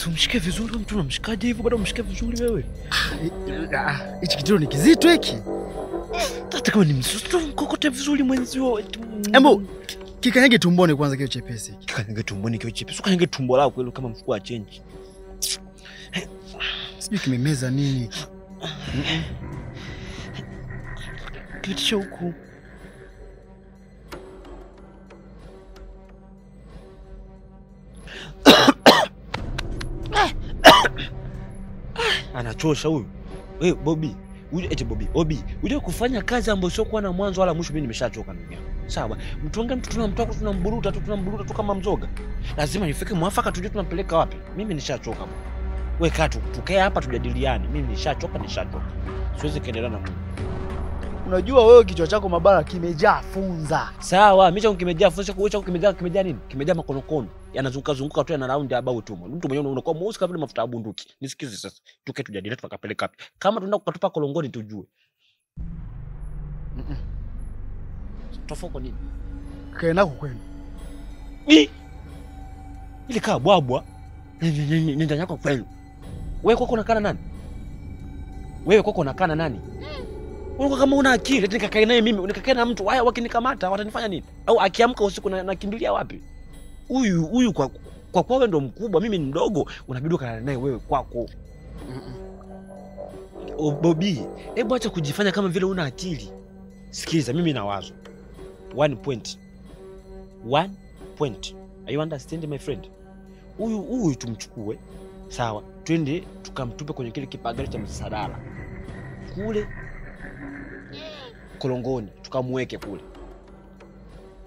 Umshike vizuri mtu, unamshikaje hivyo? Bado umshike vizuri wewe. Hichi kitu ni kizito hiki. Hata kama ni msusu mkokote vizuri mwenzio. Embo kikanyage tumboni kwanza kio chepesi. Kikanyage tumboni kio chepesi. Ukanyage tumbo lako kweli kama mfuko wa chenji. Sijui kimemeza nini hiki. Kitisha huku. Anachosha huyu. Wewe Bobby, eti Bobby, Obi, uje kufanya kazi ambayo sio kuwa na mwanzo wala mwisho. Mimi nimeshachoka ndugu yangu. Sawa, mtu mtu tunamtoa tunamburuta tu tunamburuta tu kama mzoga. Lazima nifike mwafaka tujue tunampeleka wapi. Mimi nishachoka bwana. Wewe kaa tukae hapa tujadiliane. Mimi nishachoka, nishachoka. Siwezi kuendelea na Mungu. Unajua wewe kichwa chako mabara kimejaa funza. Sawa, mimi changu kimejaa funza, kwa changu kimejaa kimejaa nini? Kimejaa makonokono. Yanazunguka zunguka tu yana round about tu. Mtu mwenyewe unakuwa mweusi kama vile mafuta ya bunduki. Nisikize sasa. Tukae tujadiliane tukapeleka wapi. Kama tunaenda kukatupa kolongoni tujue. Tofauti nini? Kae nako kwenu. Ni ile kaa bwabwa. Nenda yako kwenu. Wewe kwako unakaa nani? Wewe kwako unakaa na nani? Unakuwa kama una akili, eti nikakae naye mimi, nikakae na mtu, haya wakinikamata watanifanya nini? Au akiamka usiku nakimbilia wapi? Huyu huyu kwa kwa wewe ndo mkubwa, mimi ni mdogo, unabidi ukalale naye wewe kwako. Bobby, hebu acha kujifanya kama vile una akili. Sikiliza, mimi na wazo. 1 point. 1 point. Are you understand my friend? Huyu huyu tumchukue. Sawa, twende tukamtupe kwenye kile kipagari cha msadala. Kule kolongoni tukamweke kule.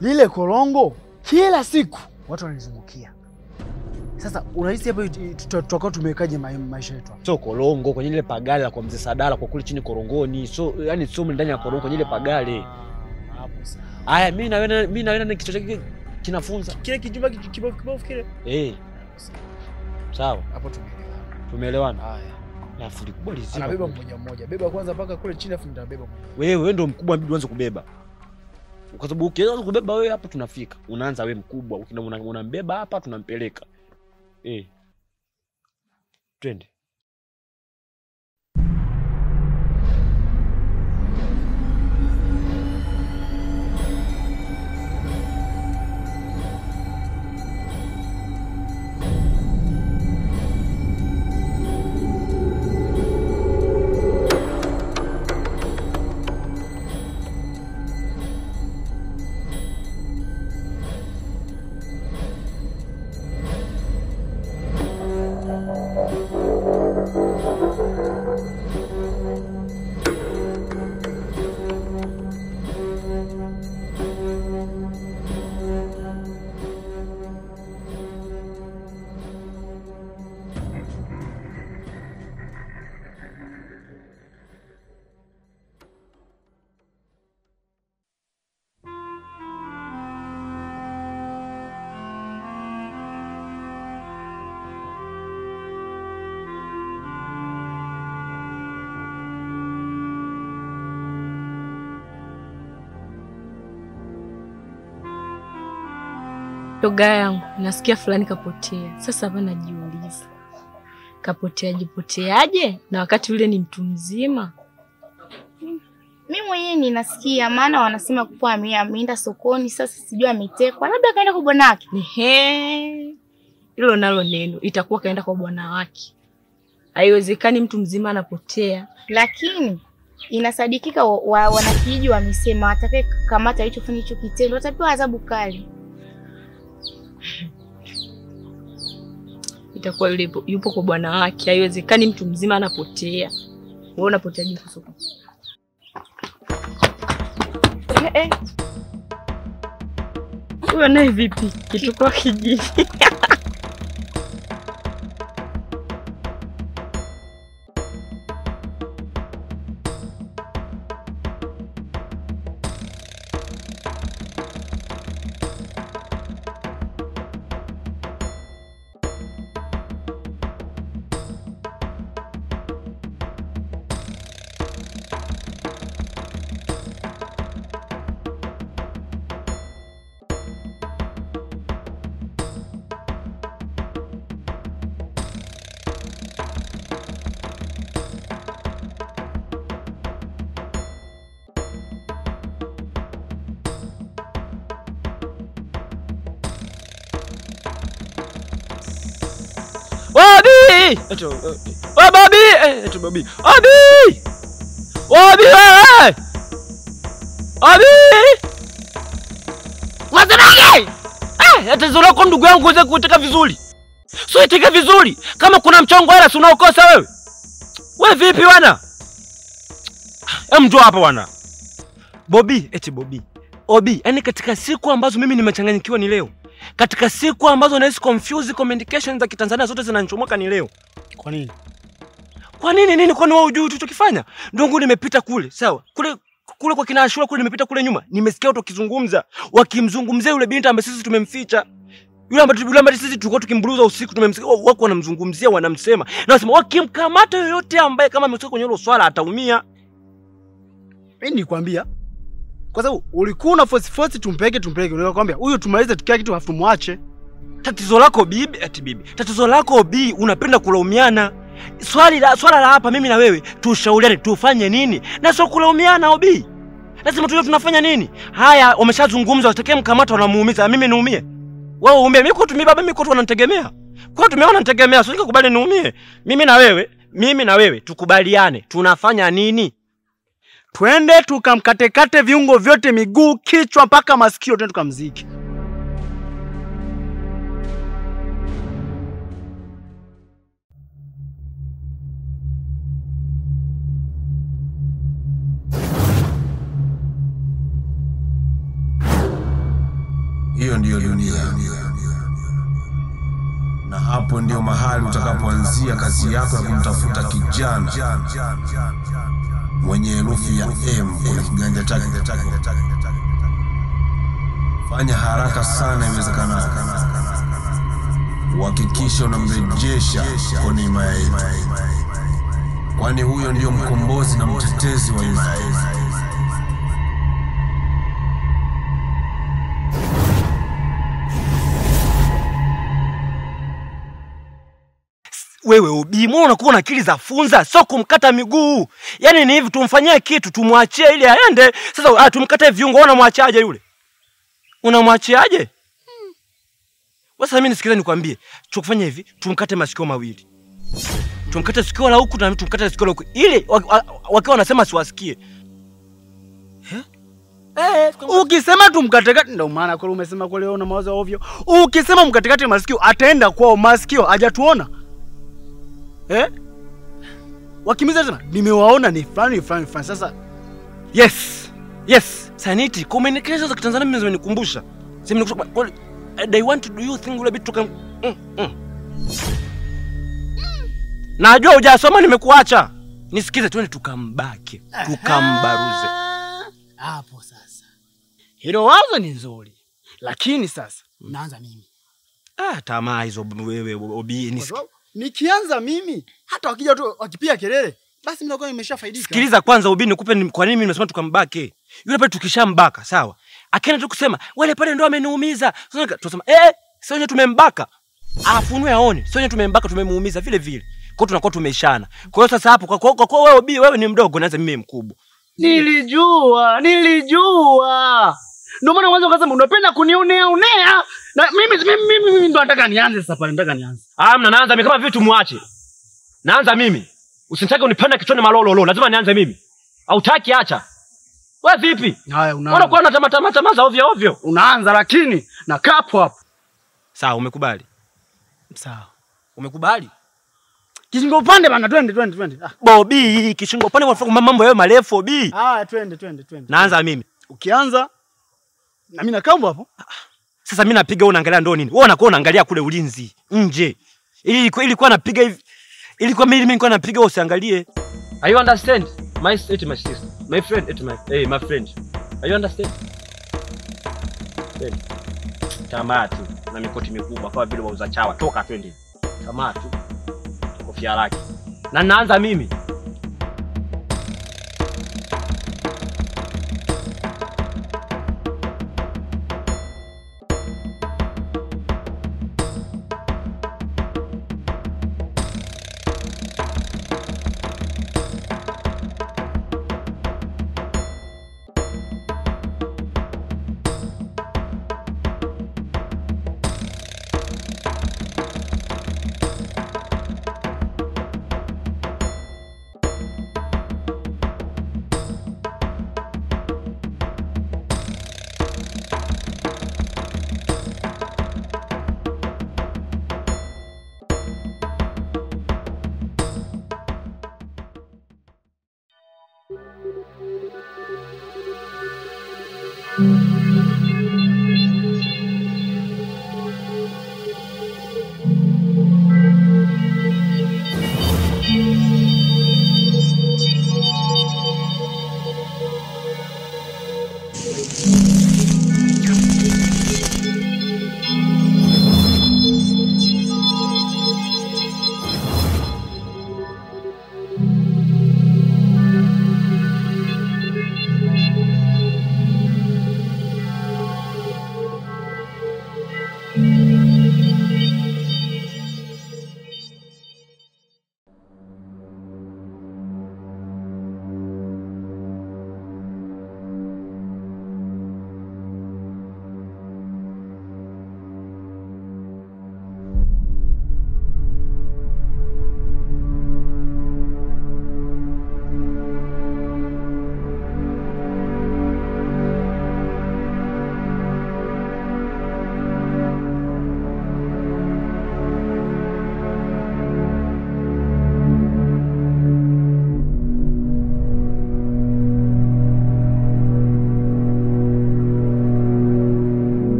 Lile kolongo kila siku watu wanalizungukia. Sasa unahisi hapo tutakuwa tumewekaje maisha yetu? Sio kolongo, kwenye ile pagale la kwa mzee Sadala kwa kule chini korongoni. So yani sio ndani ya korongo kwenye ile pagale. Hapo sawa. Haya mimi na wewe na kichwa chake kinafunza. Kile kijumba kibofu kibofu kile. Eh. Sawa. Hapo tumeelewana. Tumeelewana. Haya. Na fuli kubwa lizima. Anabeba mmoja mmoja. Beba kwanza mpaka kule chini afu nitabeba mmoja. Wewe ndio mkubwa inabidi uanze kubeba. Kwa sababu ukianza kubeba wewe hapa tunafika. Unaanza wewe mkubwa, unambeba hapa tunampeleka. Eh. Twende. Shoga yangu, nasikia fulani kapotea. Sasa hapa najiuliza, kapoteaje poteaje na wakati ule ni mtu mzima? Mimi mwenyewe ninasikia maana wanasema kuwa ameenda sokoni, sasa sijui ametekwa, labda kaenda kwa bwana wake. Ehe. Hilo nalo neno, itakuwa kaenda kwa bwana wake. Haiwezekani mtu mzima anapotea. Lakini inasadikika wanakijiji wamesema atakaye kamata hicho hicho kitendo atapewa adhabu kali. Itakuwa yule yupo kwa bwana wake. Haiwezekani mtu mzima anapotea. Wewe unapoteaje soko? Eh. Wewe naye vipi? Kitu kwa kijiji. Obi! Eto, wewe Bobby, eto Bobby. Obi! Obi wewe! Obi! Unasemaje? Tatizo lako ndugu yangu uweze kuiteka vizuri. Sio iteke vizuri. Kama kuna mchongo hela si unaokosa wewe. Wewe vipi wana? Hem, njoo hapa wana. Bobby, eti Bobby. Obi, yani katika siku ambazo mimi nimechanganyikiwa ni leo. Katika siku ambazo nahisi confuse communication za Kitanzania zote zinanichomoka ni leo. Kwa nini? Kwa nini nini? Kwani wewe hujui ulichokifanya? Ndugu, nimepita kule, sawa? Kule kule kwa kina Ashura kule nimepita kule nyuma. Nimesikia watu wakizungumza, wakimzungumzia yule binti ambaye sisi tumemficha. Yule ambaye sisi tulikuwa tukimburuza usiku tumemsikia wako wanamzungumzia, wanamsema. Na wasema wakimkamata yoyote ambaye kama amehusika kwenye hilo swala ataumia. Mimi nilikwambia kwa sababu ulikuwa una force tumpeke nilikwambia huyu tumalize tukia kitu afu tumwache. Tatizo lako bibi, ati bibi. Tatizo lako bi, unapenda kulaumiana. Swala la hapa mimi na wewe tushauriane tufanye nini? Na sio kulaumiana obi. Lazima tujue tunafanya nini. Haya wameshazungumza, watakaye mkamata wanamuumiza, mimi niumie. Wewe uumie, mimi kwetu mimi baba, mimi kwetu wananitegemea. Kwetu mimi wananitegemea, sio nikubali niumie. Mimi na wewe tukubaliane tunafanya nini? Twende tukamkatekate viungo vyote, miguu, kichwa mpaka masikio, twende tukamzike. Hiyo ndiyo dunia. Na hapo ndio mahali utakapoanzia kazi yako ya kumtafuta kijana mwenye herufi ya M kwenye kiganja chake. Fanya haraka sana iwezekanavyo. Uhakikishe unamrejesha kwenye himaya yetu, kwani huyo ndio mkombozi na mtetezi wa himaya yetu. Wewe Obi, mbona unakuwa na akili za funza? Sio kumkata miguu. Yaani ni hivi, tumfanyie kitu, tumwachie ili aende. Sasa tumkate viungo, unamwachaje yule? Unamwachiaje? Sasa mimi nisikilize nikwambie, tukufanye hivi, tumkate masikio mawili. Tumkate sikio la huku na tumkate sikio la huku. Ili wakiwa wanasema siwasikie. Ukisema tumkatekate, ndio maana kwa umesema kwa leo na mawazo ovyo. Ukisema mkatekate masikio, ataenda kwao masikio, hajatuona. Wakimiza tena nimewaona ni fulani fulani fulani. Sasa yes. Yes, sanity communication za Tanzania mimi zimenikumbusha. Zimenikumbusha they want to do you think ule bitu kama Najua hujasoma nimekuacha. Nisikize, twende tukambake, tukambaruze. Hapo sasa. Hilo wazo ni nzuri. Lakini sasa naanza mimi. Tamaa hizo wewe Obi, nisikize. Nikianza mimi hata wakija tu wakipiga kelele basi mimi nakuwa nimeshafaidika. Sikiliza kwanza Obi, nikupe kwa nini mimi nimesema tukambake. Yule pale tukishambaka, sawa? Akaenda tu kusema wale pale ndio ameniumiza. Tunasema sio wenyewe tumembaka. Afunue aone, sio wenyewe tumembaka, tumemuumiza vile vile. Kwa hiyo tunakuwa tumeshana. Kwa hiyo sasa hapo kwa wewe Obi, wewe ni mdogo naanza mimi mkubwa. Nilijua. Ndio maana mwanzo ukasema unapenda kunionea onea. Na mimi ndo nataka nianze sasa pale, nataka nianze. Mna naanza mimi kama vitu muache. Naanza mimi. Usinitake unipanda kichwani malololo, lazima nianze mimi. Hautaki acha. Wewe vipi? Haya unaanza. Mbona kwa na tamaa za ovyo ovyo? Unaanza lakini na kapo hapo. Sawa, umekubali. Sawa. Umekubali? Kishingo upande bana, twende. Bobby, kishingo upande kwa mambo yao marefu Bobby. Twende. Naanza mimi. Ukianza na mimi nakaa hapo. Sasa mimi napiga wewe unaangalia ndo nini? Wewe unakuwa unaangalia kule ulinzi nje. Ilikuwa napiga hivi. Ilikuwa mimi nilikuwa napiga wewe usiangalie. Are you understand? My sister. My friend, my friend. Are you understand? Twende. Tamaa tu na mikoti mikubwa kama vile wauza chawa. Toka twende. Tamaa tu. Kofia lake. Na naanza mimi.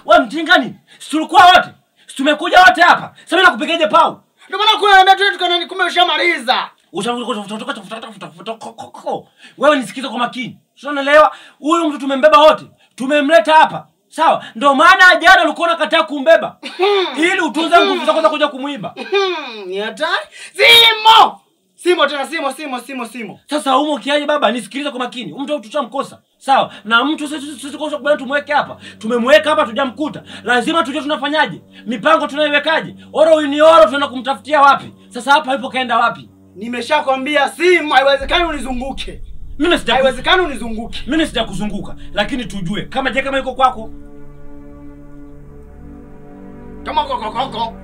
Wewe mjinga nini? Si tulikuwa wote? Si tumekuja wote hapa? Sasa mimi nakupigaje pau? Ndio maana kuna ndio tukanani kumbe ushamaliza. Wewe nisikize kwa makini. Unaelewa? Huyu mtu tumembeba wote. Tumemleta hapa. Sawa? Ndio maana jana ulikuwa unakataa kumbeba. Ili utunze nguvu zako za kuja kumuiba. Ni hatari. Simo! Simo tena simo simo simo simo. Sasa umo kiaje baba? Nisikilize kwa makini. Mtu tutamkosa. Sawa? Na mtu sisi kwa sababu tumweke hapa. Tumemweka hapa tujamkuta. Lazima tujue tunafanyaje? Mipango tunaiwekaje? Oro ni oro tunaenda kumtafutia wapi? Sasa hapa yupo kaenda wapi? Nimeshakwambia simu haiwezekani unizunguke. Mimi sija haiwezekani unizunguke. Mimi sijakuzunguka, lakini tujue kama je kama yuko kwako. Kama kwako kwako.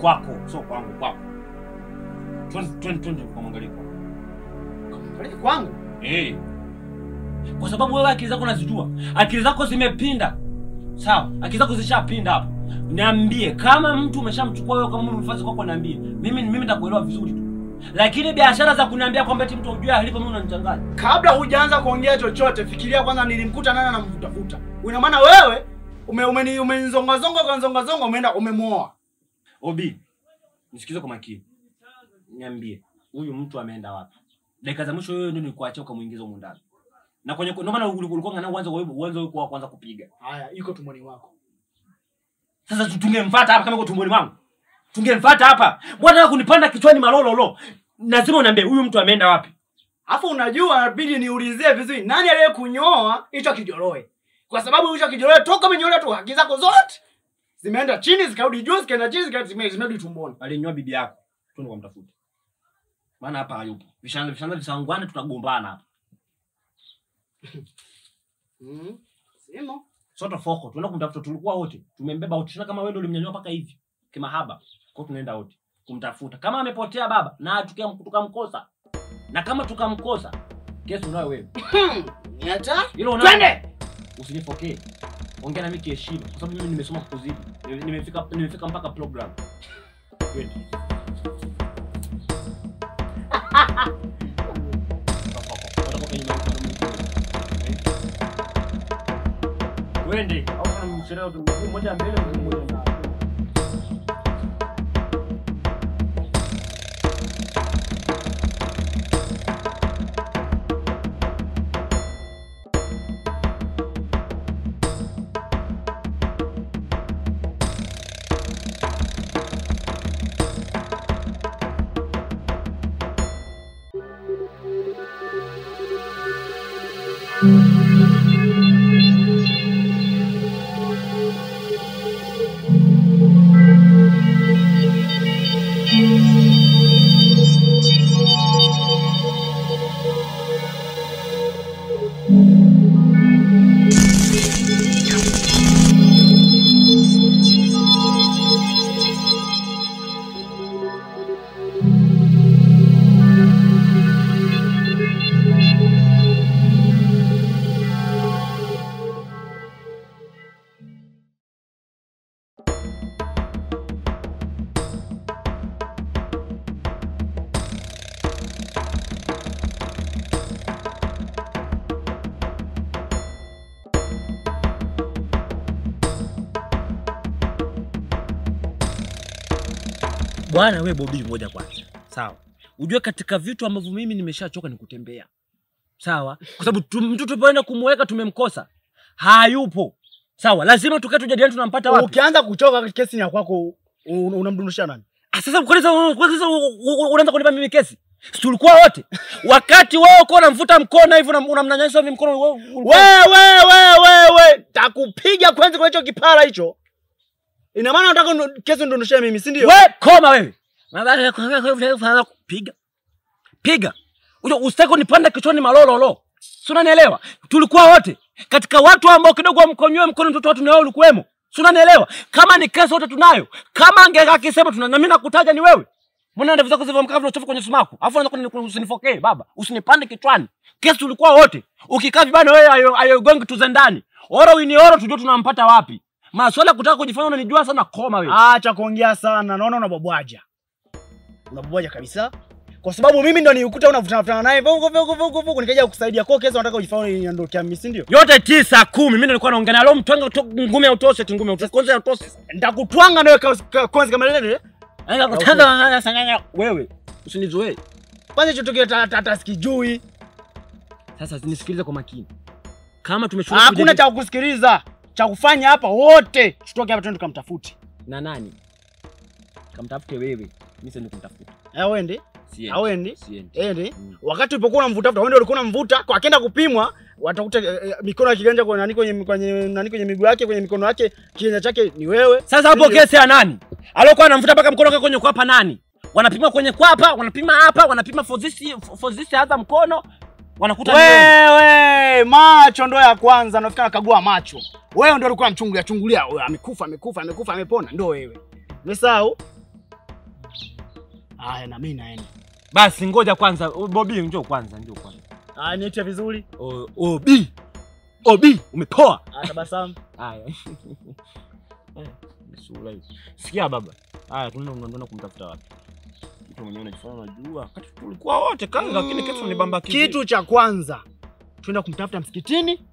Kwako, sio kwangu, kwako. Twende kwa mwangalie kwako. Mwangalie kwangu? Eh. Kwa sababu wewe akili zako unazijua. Akili zako zimepinda. Sawa? Akili zako zishapinda hapo. Niambie kama mtu umeshamchukua wewe kama mfasi kwako niambie. Mimi nitakuelewa vizuri tu. Lakini biashara za kuniambia kwamba eti mtu hujui alipo mimi unanichanganya. Kabla hujaanza kuongea chochote fikiria kwanza nilimkuta nani anamvutafuta. Ina maana wewe umenizonga zonga kwa zonga zonga umeenda umemuoa. Obi, nisikize kwa makini. Niambie, huyu mtu ameenda wapi? Dakika za mwisho wewe ndio nilikuachia ukamuingiza huko ndani. Na kwenye ndio maana ulikuwa ngana uanze wewe kwa kwanza kupiga. Haya, yuko tumboni wako. Sasa tungemfuata hapa kama yuko tumboni wangu. Tungemfuata hapa. Mbona kunipanda kichwani malololo? Lazima uniambie huyu mtu ameenda wapi? Alafu unajua inabidi niulizie vizuri nani aliyekunyoa hicho kijoroe. Kwa sababu hicho kijoroe toka umenyoa tu haki zako zote zimeenda chini zikarudi juu zikaenda chini zimerudi tumboni. Alinyoa bibi yako. Twende kwa mtafute. Maana hapa hayupo. Vishaanza visangwana tutagombana hapa. Simo. Soto foko tunaenda kumtafuta tulikuwa wote. Tumembeba wote. Kama wewe ndio ulimnyanyua paka hivi. Kimahaba. Kwa tunaenda wote kumtafuta. Kama amepotea baba na tukamkosa. Na kama tukamkosa kesi unayo wewe. Ni hata? Twende. Usinifokee. Ongea na mimi kiheshima kwa sababu mimi nimesoma kukuzidi. Nimefika mpaka program. Twende. Twende. Au kama mshereo tu mmoja mbele mmoja nyuma. Bwana wewe Bobi, ngoja kwanza. Sawa. Ujue katika vitu ambavyo mimi nimeshachoka ni kutembea. Sawa? Kwa sababu mtu tupoenda kumweka tumemkosa. Hayupo. Sawa, lazima tukae tujadiliane tunampata wapi. Ukianza kuchoka kesi ni ya kwako, unamdundusha nani? Sasa unaanza kunipa mimi kesi? Si tulikuwa wote. Wakati wewe uko unamvuta mkono hivi unamnyanyasa hivi mkono wewe. Wewe, takupiga kwanza kwa hicho kipara hicho. Ina maana unataka kesi ndondoshee mimi, si ndio? Wewe koma wewe. Piga. Piga. Usitaki kunipanda kichwani malololo. Si unanielewa? Tulikuwa wote. Katika watu ambao kidogo wamkonyoe mkono mtoto watu na wewe ulikuwemo. Si unanielewa? Kama ni kesi wote tunayo. Kama angekisema tuna na mimi nakutaja ni wewe. Mbona ndevu zako zilivyo mkavu uchofu kwenye sumaku? Alafu unaanza usinifokee baba. Usinipande kichwani. Kesi tulikuwa wote. Ukikaa vibana wewe ayo going to zendani. Oro wini oro tujue tunampata wapi. Maswala kutaka kujifanya unanijua sana, koma wewe. Acha kuongea sana. Naona unabwabwaja. Unabwabwaja kabisa. Kwa sababu mimi ndo nilikuta unavutana naye vugu vugu vugu vugu nikaja kukusaidia. Kwa kesi unataka kujifanya uniondokea mimi, si ndio? Yote 9 10 mimi nilikuwa naongea na leo mtwanga ngumi ya utoshe, ngumi ya utoshe. Kwanza ya utoshe. Nitakutwanga nawe kwanza kama lele. Anza kutanga wewe. Usinizoee. Kwanza hicho tukio tata sikijui. Sasa nisikilize kwa makini. Kama tumeshuhudia hakuna cha kusikiliza. Cha kufanya hapa wote tutoke hapa twende tukamtafute. Na nani? Kamtafute wewe. Mimi siendi kumtafuta. Wewe Hawendi? Endi. Wakati ulipokuwa unamvuta, wewe ndio ulikuwa unamvuta. Kwa akienda kupimwa, watakuta mikono ya kiganja kwa nani kwenye nani kwenye miguu yake, kwenye mikono yake, kiganja chake ni wewe. Sasa hapo kesi ya nani? Alikuwa anamvuta mpaka mkono wake kwenye kwapa nani? Wanapima kwenye kwapa, wanapima hapa, wanapima for this hata mkono, wanakuta ni wewe. Wewe, macho ndio ya kwanza, nafika nakagua macho. Wewe ndio ulikuwa unamchungulia chungulia, wewe amekufa, amekufa, amekufa, amepona, ndio wewe. Umesahau? Haya na mimi naenda. Basi ngoja kwanza, Bobby njoo kwanza, njoo kwanza. Ah, niite vizuri. Obi. Obi, umepoa. Ah, tabasamu. Haya. Sura hiyo. Sikia baba. Haya, tunaenda kumtafuta wapi? Mtu mwenyewe anajifanya unajua. Wakati tulikuwa wote kanga, lakini kitu ni bamba kitu. Kitu cha kwanza, tunaenda kumtafuta msikitini,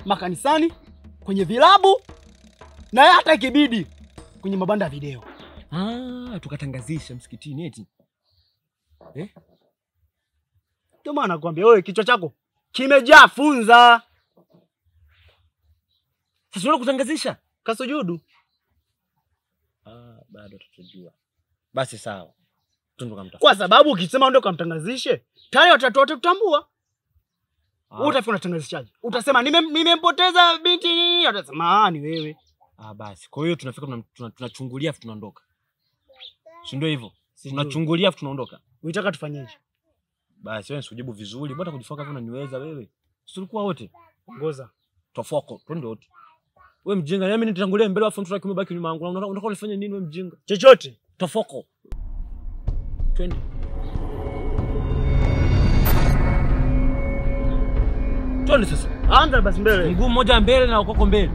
makanisani, kwenye vilabu na hata ikibidi kwenye mabanda ya video. Ah, tukatangazisha msikitini eti. Eh? Ndio maana nakwambia wewe kichwa chako kimejaa funza. Sasa unataka kutangazisha? Kasujudu. Ah, bado tutajua. Basi sawa. Tundu kamtafuta. Kwa sababu ukisema ndio kamtangazishe, tayari watu wote kutambua. Wewe utafika unatangazishaje? Utasema nimempoteza binti, utasema ni wewe. Ah, basi. Kwa hiyo tunafika tunachungulia afu tunaondoka. Si ndio hivyo? Tunachungulia afu tunaondoka. Unataka tufanyeje? Basi wewe usijibu vizuri. Mbona kujifaka hivi unaniweza wewe? Si tulikuwa wote. Ongoza. Tofoko, twende wote. Wewe mjinga, mimi nitangulia mbele afu mtu akimebaki nyuma yangu. Unataka unifanye nini wewe mjinga? Chochote. Tofoko. Twende. Twende sasa. Anza basi mbele. Mguu mmoja mbele na ukoko mbele.